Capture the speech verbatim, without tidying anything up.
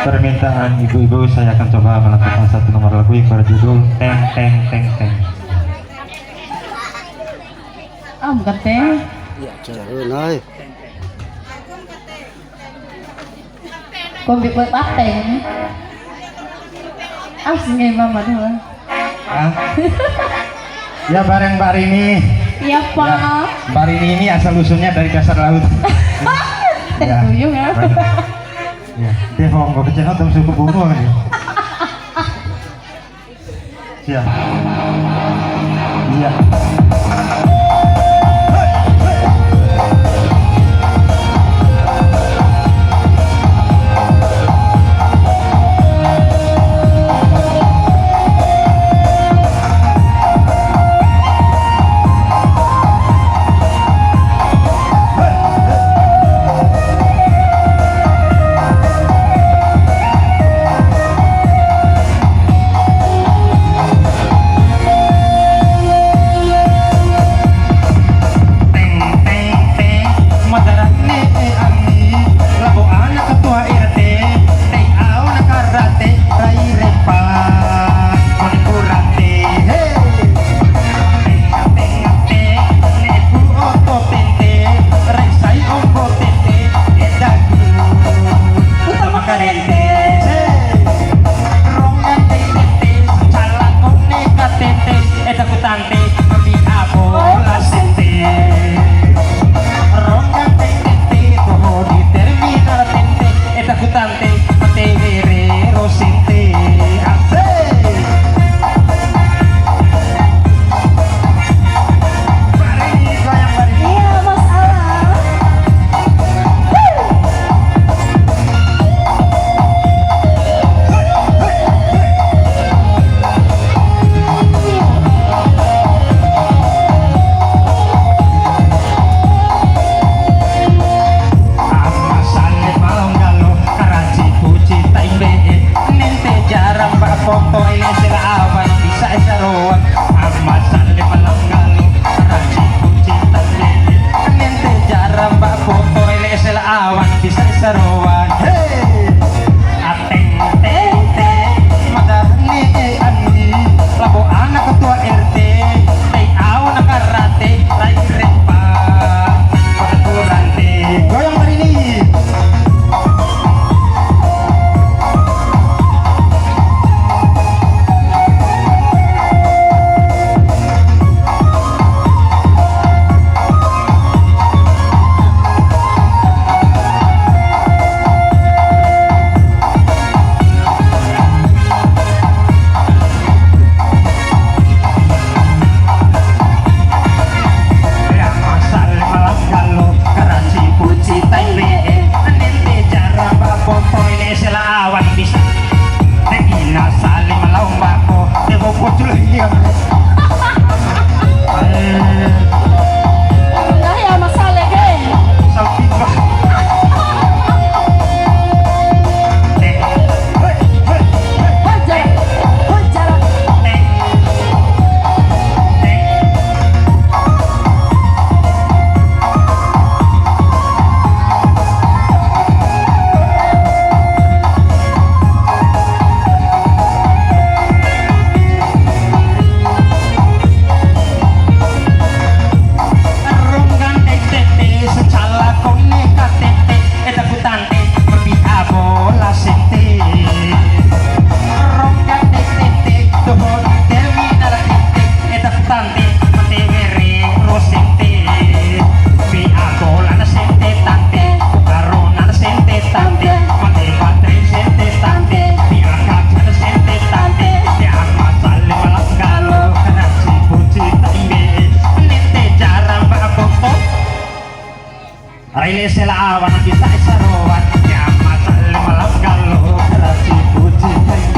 Permintaan ibu-ibu, saya akan coba melakukan satu nomor lagu yang berjudul Teng Teng Teng Teng. Am kate. Iya, jarun, oi. Kombi kue pateng. As ngai mama dua. Hah? Ya, bareng Mbak Rini. Iya, Pak. Ya, Mbak Rini ini asal usulnya dari dasar laut. Ya, tuyung ya. Benar. Ya, dia ngomong ke channel, suku bungo ya. Siap. Iya. Teng, teng, teng, madara ne'e ani, labo ana ketua R T, tei ao na karate, rai repa, kone kurate, he. Teng, teng, teng, ne'e ku oto tente, rai sai ombo tente, edaku. Utama karente, he. Rongga tei tente, cala kone katente, edaku tante. Tapi abo la sente. Rongga tei tente, toho di terminal tente. Edaku tante, mate were ro sente. Asik. Bareng, goyang bareng. Iya, Mas Alan. Ama Sale ma lao nggalo, karaci puci taimbe'e, nente jaramba poto ele sela awan bisa esa roan. Ama Sale ma lao nggalo, karaci puci taimbe'e, nente jaramba poto ele sela awan bisa esa roan. Hei! Ateng teng teng, mada ne'e ani, labo ana ketua R T, tei ao na karate, rai repa, pada kurante, goyang hari ini. Awan bisa. Te ina Sale ma lao mbako, te wopo cula iya. Eh. Nah, ya, Mas Sale, geng. Samping, Pak. Eh, hei, hei, hei. Hajar, hajar. Eh, eh. Rongga tete, sencala kone katete, eta ku tante, pergi abola sente. Rongga tete, doho di terminal tete, eta ku tante, mate were ro sente. Be abolana sente tante, bukarona sente tante, mate baterai sente tante, be akaca sente tante, be ama Sale ma lao nggalo, karaci puci taimbe'e, nente jaramba poto. Rai lese la awan bisa esa roan, be ama Sale ma lao nggalo, karaci puci taimbe'e.